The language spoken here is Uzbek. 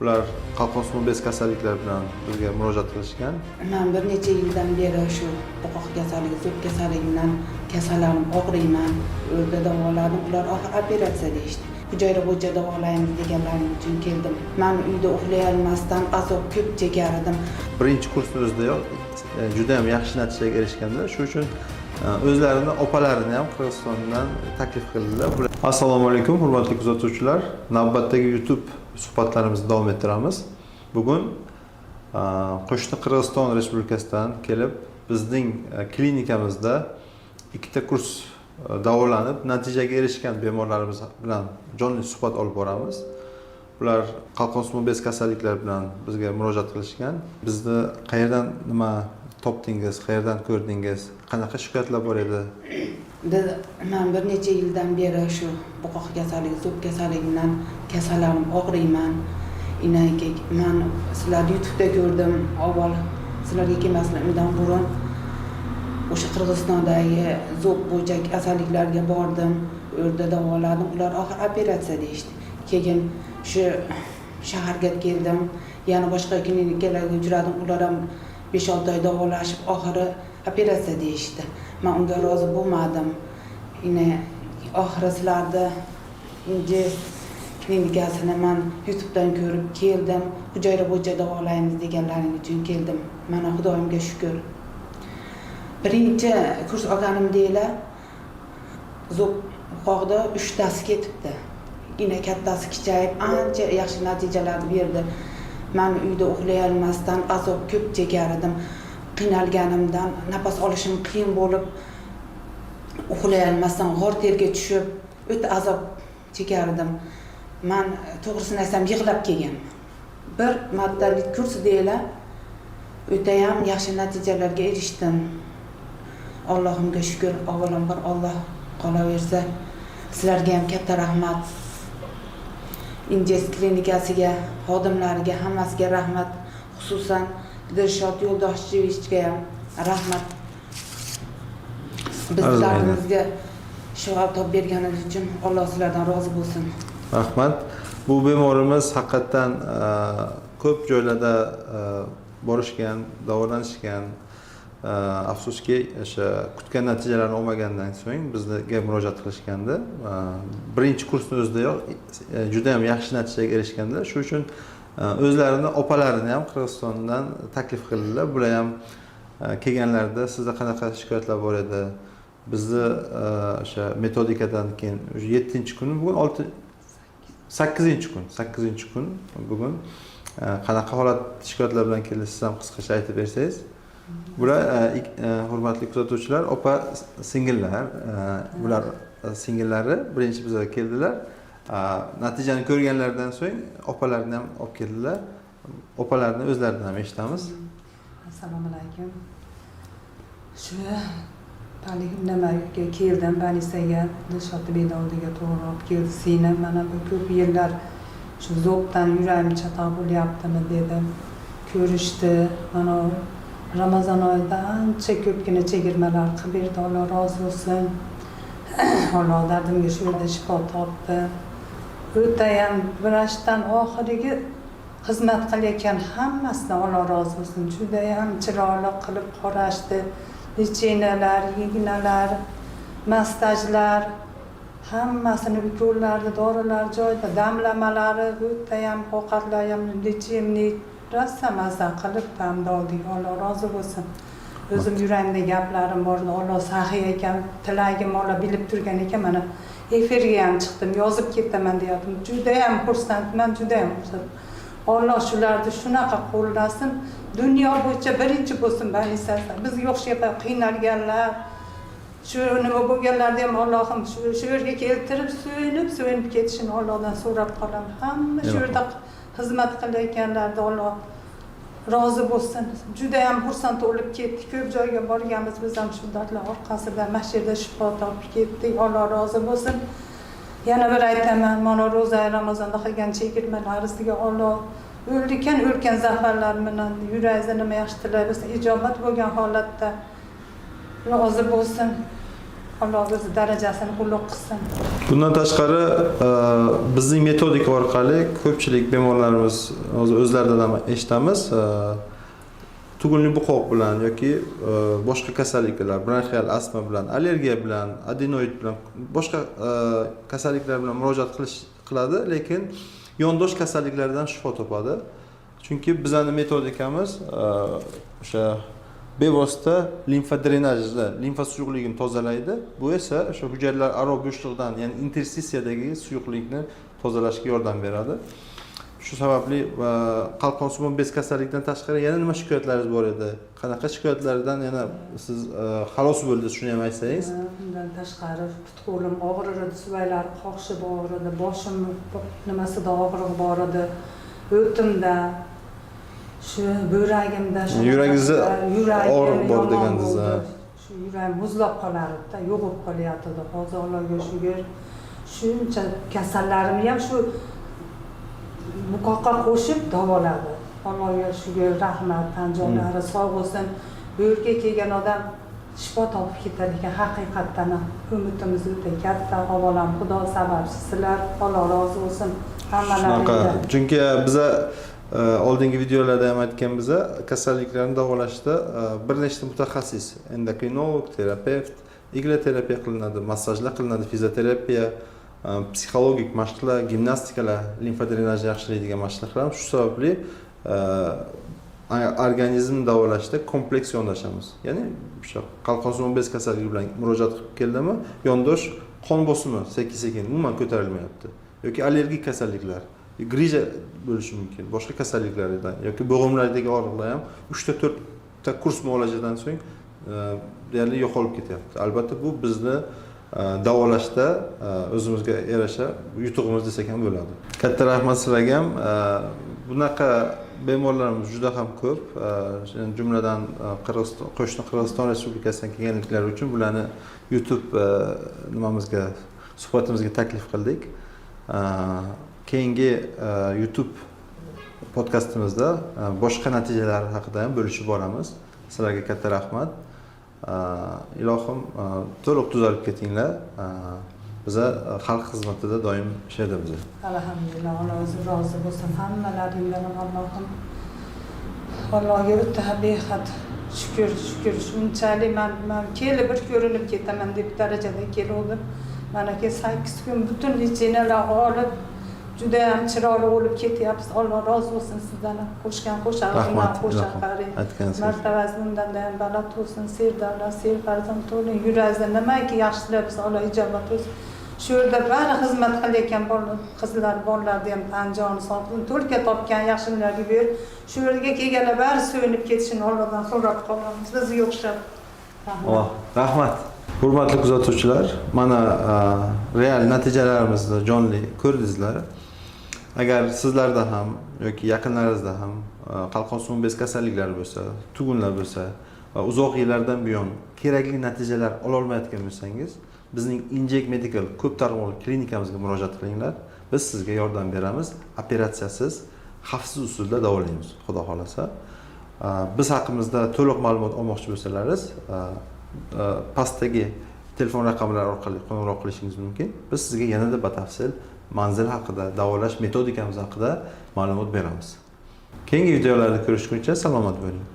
Bular qalqonsimon bez kasalliklari bilan bizga murojaat qilishgan. Man bir necha yildan beri shu bo'qoq kasalligi, zo'b kasalligi bilan kasallanib og'riyman. U yerda davoladim, ular oxiri operatsiya deyishdi. Hujayra bo'yicha davolaymiz deganlari uchun keldim. Man uyda uxlay olmasdan azob ko'p chekar edim. Birinchi kursni o'zidayoq juda ham yaxshi natijaga erishganlar. Shu uchun o'zlarini opalarini ham Qirg'izistondan taklif qildilar. Assalomu alaykum, hurmatli kuzatuvchilar. Navbatdagi YouTube suhbatlarimizni davom ettiramiz. Bugun qo'shni Qirg'iziston Respublikasidan kelib, bizning klinikamizda ikkita kurs davolanib, natijaga erishgan bemorlarimiz bilan jonli suhbat olib boramiz. Bular qalqonsimon bez kasalliklari bilan bizga murojaat qilishgan. Bizni qayerdan nima topdingiz, qayerdan ko'rdingiz, qanaqa shikoyatlar bor edi? Biz, man bir necha yildan beri shu bo'qoq kasalligi, zo'b kasalligi bilan kasallanib og'riyman. Man sizlarni YouTube'da ko'rdim. Avval sizlarga kelmaslimdan burun o'sha Qirg'izistondagi zo'b bo'yicha kasalliklarga bordim. U yerda davoladim, ular oxiri operatsiya deyishdi. Keyin shu shaharga keldim, yana boshqa klinikalarga uchradim, ular ham 5-6 oy davolashib, oxiri operatsiya deyishdi. Man unga rozi bo'lmadim. Oxiri sizlarni Inje klinikasini man YouTubedan ko'rib keldim. Hujayra bo'yicha davolaymiz deganlaring uchun keldim. Mana, Xudoyimga shukur. Birinchi kurs olganimda zo'b qoqda uchtasi ketibdi. Igna kattasi kichayib, ancha yaxshi natijalar berdi. Man uyda uxlay olmasdan azob ko'p chekar edim. Qiynalganimdan nafas olishim qiyin bo'lib, uxlay olmasdan g'o'r terga tushib, o'ta azob chekar edim. Man, to'g'risini aytsam, yig'lab kelganman. Bir martalik kurs deylar, o'tayam yaxshi natijalarga erishdim. Allohimga shukur, avvalambor Olloh, qolaversa sizlarga ham katta rahmat. Injes klinikasiga, xodimlariga, hammasiga rahmat. Xususan, Dilshod Yo'ldoshevichga ham rahmat, bizlarimizga shifo topib berganingiz uchun. Alloh sizlardan rozi bo'lsin. Rahmat. Bu bemorimiz haqiqatdan ko'p joylarda borishgan, davolanishgan. Afsuski, o'sha kutgan natijalarni olmagandan so'ng bizga murojaat qilishgandi. Birinchi kursni o'zidayoq juda ham yaxshi natijaga erishganlar. Shu uchun o'zlarini opalarini ham Qirg'izistondan taklif qildilar. Bular ham kelganlarida sizda qanaqa shikoyatlar bor edi? Bizni o'sha metodikadan keyin уже yettinchi kuni bugun, olti, sakkizinchi kun, sakkizinchi kun bugun. Qanaqa holat, shikoyatlar bilan keldi, siz ham qisqacha aytib bersangiz. Bular hurmatli kuzatuvchilar, opa singillar. Bular singillari birinchi bizga keldilar. Natijani ko'rganlaridan so'ng opalarini ham olib keldilar. Opalarni o'zlaridan ham eshitamiz. Assalomu alaykum. Shu haligi nimaga keldim, больница ga, Dilshodni oldiga to'g'ri olib keldi singlim. Mana bu ko'p yillar shu zo'bdan yuragim chatoq bo'lyaptimi dedim. Ko'rishdi. Mana Ramazon oyida ancha ko'pgina chegirmalar qilib berdi, Alloh rozi bo'lsin. Alloh dardimga shu yerda shifo topdi. O'tayam vrachdan oxirgi xizmat qilayotgan hammasidan Alloh rozi bo'lsin. Judayam chiroyli qilib qarashdi. Лечения lar, ignalar, massajlar, hammasini, ukollarni, dorilar joyida, damlamalari, o'tayam ovqatlar ham лечебный, rosa maza qilib damda oldik. Alloh rozi bo'lsin. O'zim yuragimda gaplarim bor edi. Alloh saxiy ekan, tilagim Alloh bilib turgan ekan. Mana efirga ham chiqdim, yozib ketaman deyaptim. Judayam xursandman, judayam xursand. Alloh shularni shunaqa qo'llasin, dunyo bo'yicha birinchi bo'lsin больница si. Bizga o'xshab qiynalganlar, shu nima bo'lganlarni ham Allohim shu yerga keltirib, suyunib suyunib ketishini Allohdan so'rab qolaman. Hamma shu yerda xizmat qilayotganlarni Alloh rozi bo'lsin. Judayam xursand bo'lib ketdik. Ko'p joyga borganmiz biz ham shu dardlar orqasida, mana shu yerda shifo topib ketdik. Alloh rozi bo'lsin. Yana bir aytaman, mana ro'za Ramazonda qilgan chegirmalarimizga Alloh o'ldikan o'lgan zafarlar bilan yuragingizda nima yaxshi tilak bo'lsa, ijobat bo'lgan holatda rozi bo'lsin. Alloh o'zi darajasini ulug' qilsin. Bundan tashqari bizning metodika orqali ko'pchilik bemorlarimiz hozir o'zlaridan ham eshitamiz, tugunli bo'qoq bilan yoki boshqa kasalliklar, bronxial astma bilan, allergiya bilan, adenoid bilan, boshqa kasalliklar bilan murojaat qiladi, lekin yondosh kasalliklardan shifo topadi. Chunki bizani metodikamiz o'sha bevosita limfa drenajni, limfa suyuqligini tozalaydi. Bu esa o'sha hujayralar aro bo'shliqdan, ya'ni interstitsiyadagi suyuqlikni tozalashga yordam beradi. Shu sababli qalqonsimon bez kasalligidan tashqari yana nima shikoyatlaringiz bor edi? Qanaqa shikoyatlardan yana siz xalos bo'ldingiz, shuni ham aytsangiz. Undan tashqari put qo'lim og'rir edi, suvaklari qoqshib og'ridi, boshim nimasida og'riq bor edi, o'timda, shu buyragimda shu Yuragingizda yuragim og'riq bor yomon degandingiz, bo'ldi. ha. Shu yuragim muzlab qolardi, yo'qolib qolyapti. Hozir Allohga shukur, shuncha kasallarimni ham shu buqoqqa qo'shib davoladi. Allohga shukur, rahmat, tan jonlari sog' bo'lsin. Bu yerga kelgan odam shifo topib ketar ekan haqiqatdan ham. Umidimiz o'ta katta, avvalam Xudo sababchi sizlar, Alloh rozi bo'lsin Shunaqa, hammalaringdan. chunki biza oldingi videolarda ham aytgan, biza kasalliklarni davolashda bir nechta mutaxassis, endokrinolog, terapevt, igloterapiya qilinadi, massajlar qilinadi, fizioterapiya, psixologik mashqlar, gimnastikalar, limfa drenajni yaxshilaydigan mashqlar qilamiz. Shu sababli organizmni davolashda kompleks yondashamiz. Ya'ni o'sha qalqonsimon bez kasalligi bilan murojaat qilib keldimi, yondosh qon bosimi sekin sekin umuman ko'tarilmayapti yoki allergik kasalliklar, грыжа bo'lishi mumkin, boshqa kasalliklardan yoki bo'g'imlardagi og'riqlar ham uchta, to'rtta kurs muolajadan so'ng deyarli yo'qolib ketyapti. Albatta, bu bizni davolashda o'zimizga yarasha yutug'imiz desak ham bo'ladi. Katta rahmat sizlarga ham. Bunaqa bemorlarimiz juda ham ko'p. Jumladan Qirg'iziston, qo'shni Qirg'iziston Respublikasidan kelganliklari uchun bularni YouTube nimamizga, suhbatimizga taklif qildik. Keyingi YouTube podkastimizda boshqa natijalar haqida ham bo'lishib boramiz. Sizlarga katta rahmat. Ilohim to'liq tuzalib ketinglar. Biza xalq xizmatida doim shu biza. Alhamdulillah, Alloh o'zi rozi bo'lsin hammalaringdan ham. Allohim, Allohga o'ta behad shukur, shukur. Shunchalik man kelib bir ko'rinib ketaman deb darajada keluvdim. Mana 8 kun butun лечения lar olib, judayam chiroyli bo'lib ketyapsiz. Alloh rozi bo'lsin sizdan ham, qo'shgan qo'shag'ingdan Rahmat, qo'sha ilohim. qarang. Aytganingiz. Martabasi bundan ham baland bo'lsin, serdavlat, serfarzand bo'ling. Yuragingizda nimaki yaxshilik bo'lsa, Alloh ijobat qilsin. Shu yerda bari xizmat qilayotgan bola, qizlar, bolalarni ham tan joni sog' bo'lsin, to'lka topgan yaxshilarga berib, shu yerga kelganlar bari suyunib ketishini Allohdan so'rab qolamiz bizga o'xshab. Rahmat. Oh, rahmat. Hurmatli kuzatuvchilar, mana real natijalarimizni jonli ko'rdingizlar. Agar sizlarda ham yoki yaqinlaringizda ham qalqonsimon bez kasalliklari bo'lsa, tugunlar bo'lsa va uzoq yillardan buyon kerakli natijalar ololmayotgan bo'lsangiz, bizning Inject Medical ko'p tarmoqli klinikamizga murojaat qilinglar. Biz sizga yordam beramiz. Operatsiyasiz, xavfsiz usulda davolaymiz, Xudo xohlasa. Biz haqimizda to'liq ma'lumot olmoqchi bo'lsalaringiz, pastdagi telefon raqamlari orqali qo'ng'iroq qilishingiz mumkin. Biz sizga yanada batafsil manzil haqida, davolash metodikamiz haqida ma'lumot beramiz. Keyingi videolarda ko'rishguncha salomat bo'ling.